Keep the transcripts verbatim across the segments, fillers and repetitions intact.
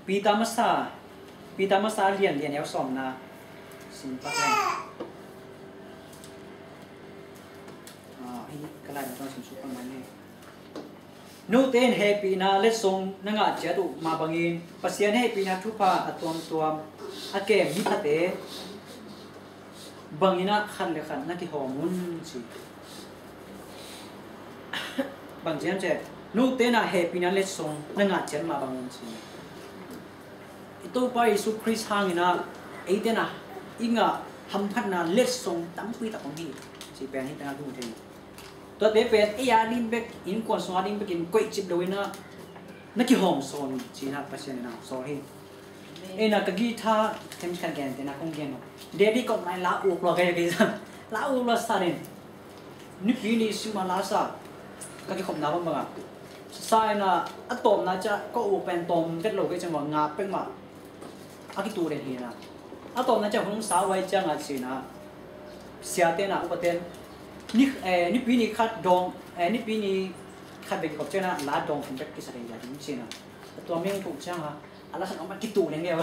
Peter masa, Peter masa lian lian eu sawmna sim pak leng. Ah, hih ka lai na tawh sim suk pak mai ni. Note in hehpihna letsong na ngah ciat uh mah bangin Pasian hehpihna thupha a tuamtuam a kem miphate bangin ah khat le khat na kihawm un ci. Bang ci hiam cih leh, note in ah hehpihna letsong na ngah ciat mah bangin ci. I Topa Jesu Khrist hangin ah eite in ah i ngah hamphatna letsong tampi tak om hi ci pen hih pen ah thu thei. Tuate pen ei a ding bek, innkuan sung a ding bekin koihcip lo in ah na kihawm sawn ci in ah Pasian in ah sawl hi. Ei na ka guitar themkhat gen te na kong gen lo. Daddy kong nai la uk lo kei kei sa. La uk lo sa den. Nipi ni sim a la sa. Ka kikhopna bang bang a. Sa in ah a tawpna ciang ka uk pen tawm vet lo kei ciang nga pek mah. A kitu den hi na. A tawpna ciang hong sa uai ciang a ci na. Siate na upa ten. Ni, eh, nipi ni khat dawng, eh, nipi ni khat bek kikhop ciang a la dawng thum bek kisa den hi a ding ci na. A tua meng tuk ciang a. A la khat ong kitu leng nge.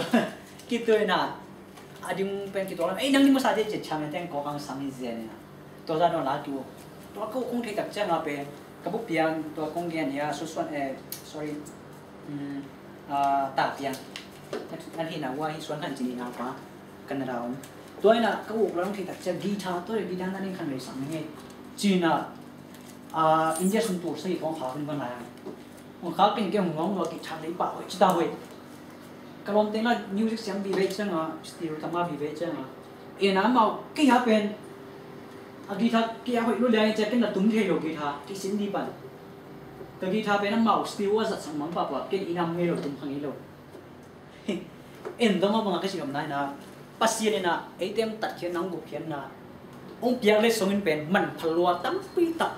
Kitu na. A ding pen kitu leng. Ei, nang ni masa te chet cham teng ko kang sang hi zen na. Tua za don la tu. Tua ko kong thei tak ciang a pen. Ka bu piang tua kong gen ya susuan, eh, sorry. Hmm, ah, ta piang. Nan hi na wa hi suan kan cini na pa. Canada om. Tua ina ka uk lang thei tak ciang guitar, tua guitar na ning kan lei sang nge. Cina, ah, India sun tur sa hi kong kha kan ban lai. Hong khak in kei hong ngawng lua kik thak lei pah hoih ci ta hoih. Ka lawmte in ah music siam vive ciang a, studio tam a vive ciang a. E na amau kei a pen a guitar kei a hoih lua liang i ciang ken na tum thei lo guitar kei sin di pan. Ka guitar pen amau studio a zat sang mang pah pah ken i nam ngei lo tum kha ngei lo. En dong a bang a ka si om nai na. Pasian in ah eite hong tatkhiatna, hong gupkhiatna, hong piak letsong in pen manpha lua tampi tak,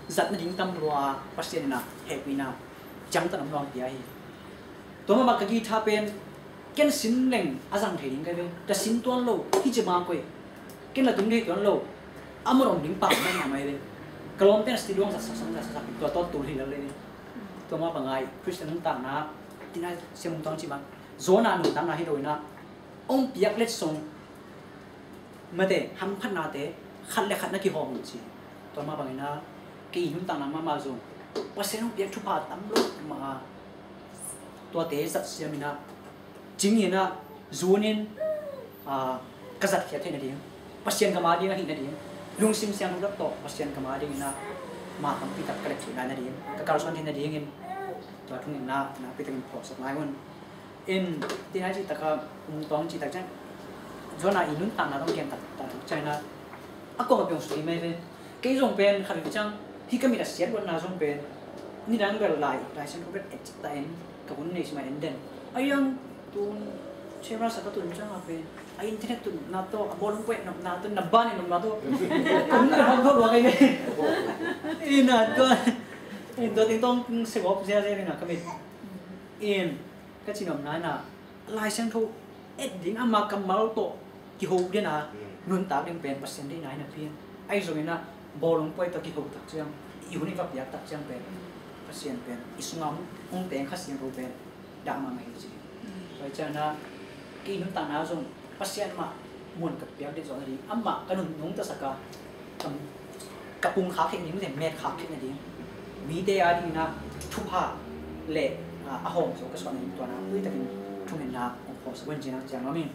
zat nading tam lua, Pasian in ah hehpihna ciangtan om lua hong pia hi. Tua mahmah ka guitar pen ken sin leng a zang thei ding ka hi ve. Ka sin tuan lo hi ci mah koih. Ken la tung thei tuan lo. A mun om ding pah mahmah hi ve. Ka lawmte in ah studio hong zat sak sak, zat sak sak, tua tawh tul hi lo le ve. Tua mah bang a i Christian nuntakna, tina siam hong tuang ci mah. Jonah nuntakna hi lo in ah, hong piak letsong, mate, hamphatnate khat le khat na kihawm uh ci. Tua mah bangin ah kei nuntakna mahmah zong Pasian hong piak thupha tam lo mah a, tuate zat siam in ah, cing in ah, zun in, ah, ka zatkhiat theih nading, Pasian gam a ding ahih nading, lungsim siangtho tawh Pasian gam a dingin ah, ma tampi tak ka let theih lai nading, ka kalsuan theih nadingin, tua thu in ah nakpi takin phawksak lai un. In, tina cih taka, um, tawng cih tak ciang, Jonah i nuntakna tawng gen tak, tak, tak ciang ina, a kong a piang sui mai ve. Kei zong pen, khat ve ciang, hi ka mit a siat luatna zong pen, nidang bel lai, Lai Siangtho bel et cik ta en, ka hun nei sima en den. A yang, tun, camera sa ka tun ciang a pen, a internet tun na tawh, a bawlung pawh et nopna tawh, na ban et nopna tawh, ka hun ka ban tawh luak ai ve. Ina, tua, in tua ting tawng, segawp zia zia ina ka mit. In, ka ci nopna ina, Lai Siangtho et ding ama kammal tawh kiho ding a, nuntak ding pen Pasian deihna hi napi in. Ahi zongin ah, bawlung pawh tawh kiho tak ciang, i hun i va piak tak ciang pen, Pasian pen, i sunga hong, hong teng Kha Siangtho pen, dah mahmah hi ci. Tua hi ciangin ah, kei nuntakna zong, Pasian mah muan ka piak ding zawh nading, amah ka nun nungta sak a, ka, ka pung khak theih nading, met khak theih nading, mite a dingin ah thupha le, ah, a hawm zo ka suah nading tua na, ui takin thungetna hong khawm sak un ci-in ah ciang lo mi.